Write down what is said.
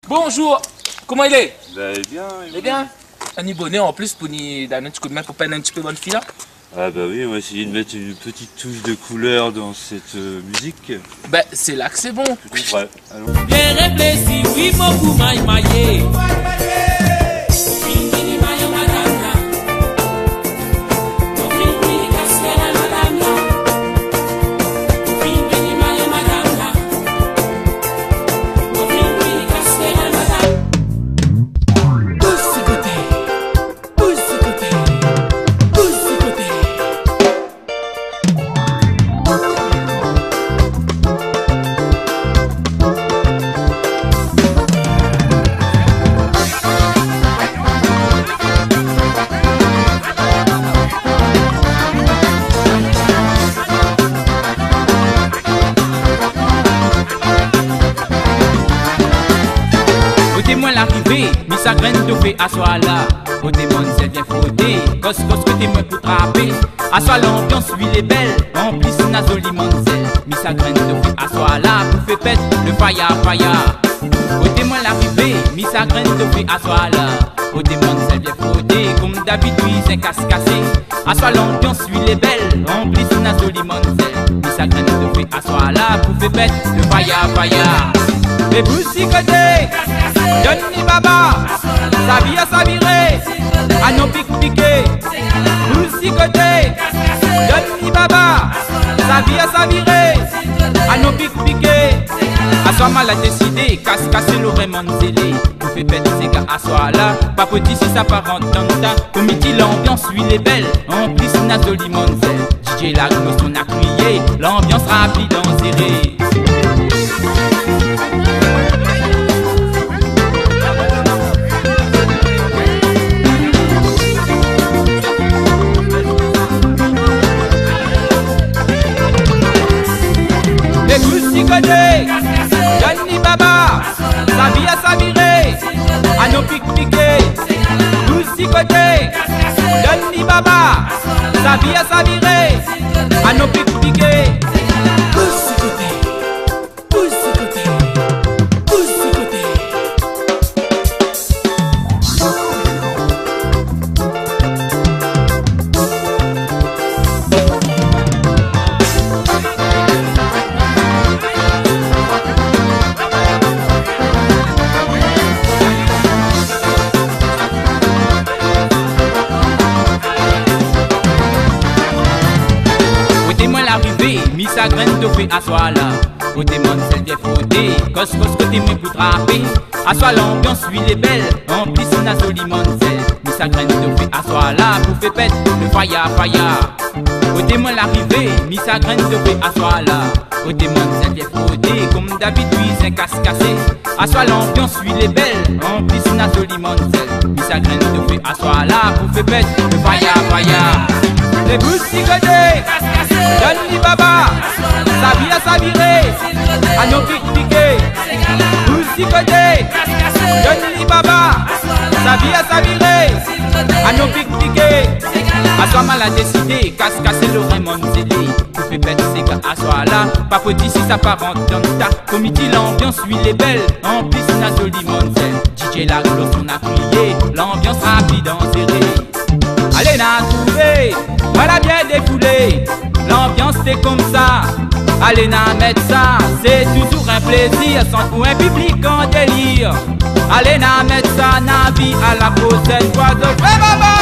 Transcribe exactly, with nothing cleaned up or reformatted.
Bonjour. Koman i lé ? Bin, bien, é ou ? Lé bien. Ni bonèr an plis pou ni donn in ti kou d'min pou pinn in ti pé bann fi la. Ah bah oui, on va essayer de mettre une petite touche de couleur dans cette, euh, musique. Bin, sé la ke sé bon. Plutôt vrai. Alon. Bien réfléchi, oui, mon pou may mayé. Vini, vini, may madam la. Vini, vini, kas la madam la. Vini, vini, may madam la. Vini, vini, kas la madam. Bouz si koté. Bouz si koté. Bouz si koté. Koté moin larivé, mi sa grin tofé aswar la. Koté manzèl bien froté, kos kos koté moin pou trapé. Aswar lanbians, wi, lé bèl, an plis na zoli manzèl. Mi sa grin tofé aswar la pou fé pèt le faya faya. Koté moin larivé, mi sa grin tofé aswar la. Koté manzèl bien froté, konm dabitid, zin kas kasé. Aswar lanbians, wi, lé bèl, an plis na zoli manzèl. Mi sa grin tofé aswar la pou fé pèt le faya faya. Lé bouz si koté, donn li baba, sa via sa viré, anon pik piké. Bouz si koté, donn li baba, sa via sa viré, anon pik piké. Aswar ma la désidé kas kasé lorèy manzélé. Pou fé pèt séga aswar la, pa pou di si sa pa rant dan ta. Pou miti lanbians, wi, lé bèl, an plis na zoli manzèl. DJ Laglo son a kriyé, lanbians rapid anzéré. Lé bouz si koté, donn li baba, sa via sa viré, anon pik piké. Bouz si koté, donn li baba, sa via sa viré, anon pik piké. Bouz si koté, bouz si koté, bouz si koté. Koté moin larivé, mi sa grin tofé aswar la. Koté manzèl bien froté, kos kos koté moin pou trapé. Aswar lanbians, wi, lé bèl, an plis na zoli manzèl. Mi sa grin tofé aswar la pou fé pèt le faya faya. Koté moin larivé, mi sa grin tofé aswar la. Koté manzèl bien froté, konm dabitid, zin kas kasé. Aswar lanbians, wi, lé bèl, an plis na zoli manzèl. Mi sa grin tofé aswar la pou fé pèt le faya faya. Lé bouz si koté, donn li baba, sa via sa viré, anon pik piké. Bouz si koté, donn li baba, sa via sa viré, anon pik piké. Aswar ma la désidé kas kasé lorèy manzélé. Pou fé pèt séga aswar la, pa pou di si sa pa rant dan ta. Pou miti lanbians, wi, lé bèl, an plis na zoli manzèl. DJ Laglo son a kriyé, lanbians rapid anzéré. Alé na trouvé, moin la bien défoulé. Lanbians té konmsa, alé na mèt sa. Sé touzour in plézir, san pou in piblik an délir. Alé na mèt sa, na vi a la proshèn fwa de fé baba.